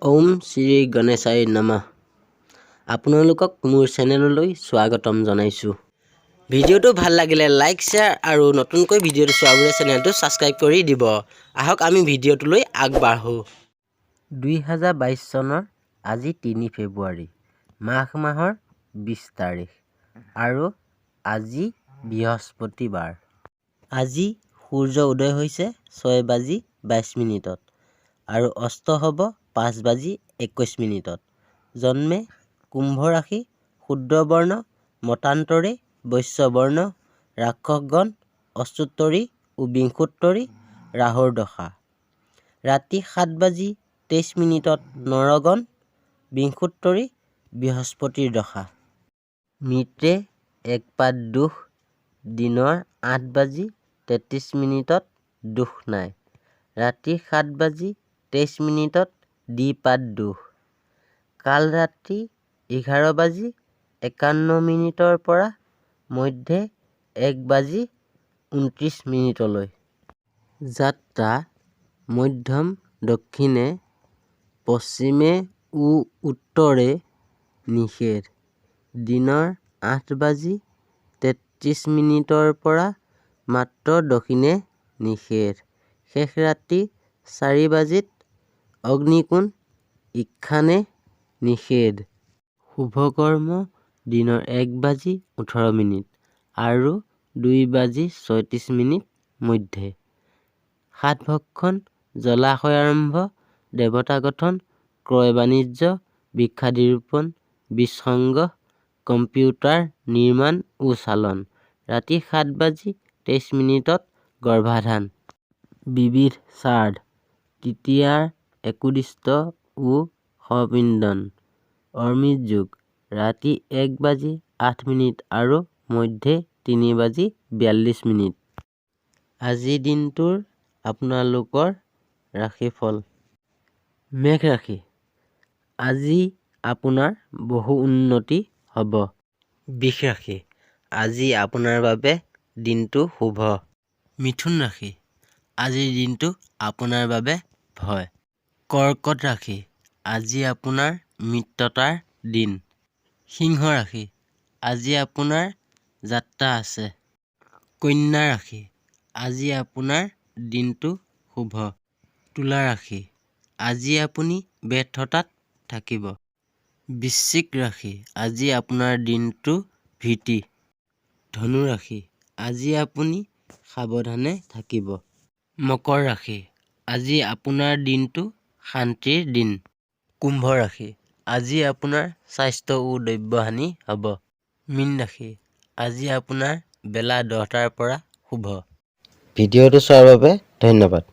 ওম শ্ৰী গণেশায় নমঃ। আপোনালোকক মোৰ চেনেললৈ স্বাগতম জনাইছোঁ। ভিডিঅ'টো ভাল লাগিলে লাইক, শ্বেয়াৰ আৰু নতুনকৈ ভিডিঅ'টো চোৱাবোৰে চেনেলটো ছাবস্ক্ৰাইব কৰি দিব। আহক, আমি ভিডিঅ'টোলৈ আগবাঢ়োঁ। 2022 চনৰ আজি 3 ফেব্ৰুৱাৰী, মাঘ মাহৰ 20 তাৰিখ আৰু আজি বৃহস্পতিবাৰ। আজি সূৰ্য উদয় হৈছে 6 বাজি 22 মিনিটত আৰু অস্ত হ'ব 5 বাজি 21 মিনিটত। জন্মে কুম্ভ ৰাশি, শূদ্ৰবৰ্ণ, মতান্তৰে বৈশ্যবৰ্ণ, ৰাক্ষসগণ, অষ্টোত্তৰী ও বিংশোত্তৰী, ৰাহুৰ দশা। ৰাতি 7 বাজি 23 মিনিটত নৰগণ, বিংশোত্তৰী, বৃহস্পতিৰ দশা। মৃতে এক পাদ দোষ, দিনৰ 8 বাজি 33 মিনিটত দোষ নাই। ৰাতি 7 বাজি 23 মিনিটত দ্বিপাদ দোষ। কাল ৰাতি 11 বাজি 51 মিনিটৰ পৰা মধ্যে 1 বাজি 29 মিনিটলৈ। যাত্ৰা মধ্যম দক্ষিণে, পশ্চিমে ও উত্তৰে নিষেধ। দিনৰ 8 বাজি 33 মিনিটৰ পৰা মাত্ৰ দক্ষিণে নিষেধ। শেষ ৰাতি 4 বাজিত অগ্নিকোণ, ঈশানে নিষেধ। শুভকৰ্ম দিনৰ 1 বাজি 18 মিনিট আৰু 2 বাজি 36 মিনিট মধ্যে। সাতভক্ষণ, জলাশয় আৰম্ভ, দেৱতা গঠন, ক্ৰয় বাণিজ্য, বৃক্ষাদিৰোপণ, বীজ সংগ্ৰহ, কম্পিউটাৰ নিৰ্মাণ ও চালন। ৰাতি 7 বাজি 23 মিনিটত গৰ্ভাধান। বিবিধ শ্ৰাদ্ধ, তৃতীয়াৰ একোদিষ্ট ও সপিণ্ডন। অমৃত যোগ, ৰাতি 1 বাজি 8 মিনিট আৰু মধ্যে 3 বাজি 42 মিনিট। আজিৰ দিনটোৰ আপোনালোকৰ ৰাশিফল। মেষ ৰাশি, আজি আপোনাৰ বহু উন্নতি হ'ব। বৃষ ৰাশি, আজি আপোনাৰ বাবে দিনটো শুভ। মিথুন ৰাশি, আজিৰ দিনটো আপোনাৰ বাবে ভয়। কৰ্কট ৰাশি, আজি আপোনাৰ মিত্ৰতাৰ দিন। সিংহ ৰাশি, আজি আপোনাৰ যাত্ৰা আছে। কন্যা ৰাশি, আজি আপোনাৰ দিনটো শুভ। তুলা ৰাশি, আজি আপুনি ব্যৰ্থতাত থাকিব। বৃশ্চিক ৰাশি, আজি আপোনাৰ দিনটো ভীতি। ধনু ৰাশি, আজি আপুনি সাৱধানে থাকিব। মকৰ ৰাশি, আজি আপোনাৰ দিনটো শান্তিৰ দিন। কুম্ভ ৰাশি, আজি আপোনাৰ স্বাস্থ্য ও দ্ৰব্যহানি হ'ব। মীন ৰাশি, আজি আপোনাৰ বেলা 10টাৰ পৰা শুভ। ভিডিঅ'টো চোৱাৰ বাবে ধন্যবাদ।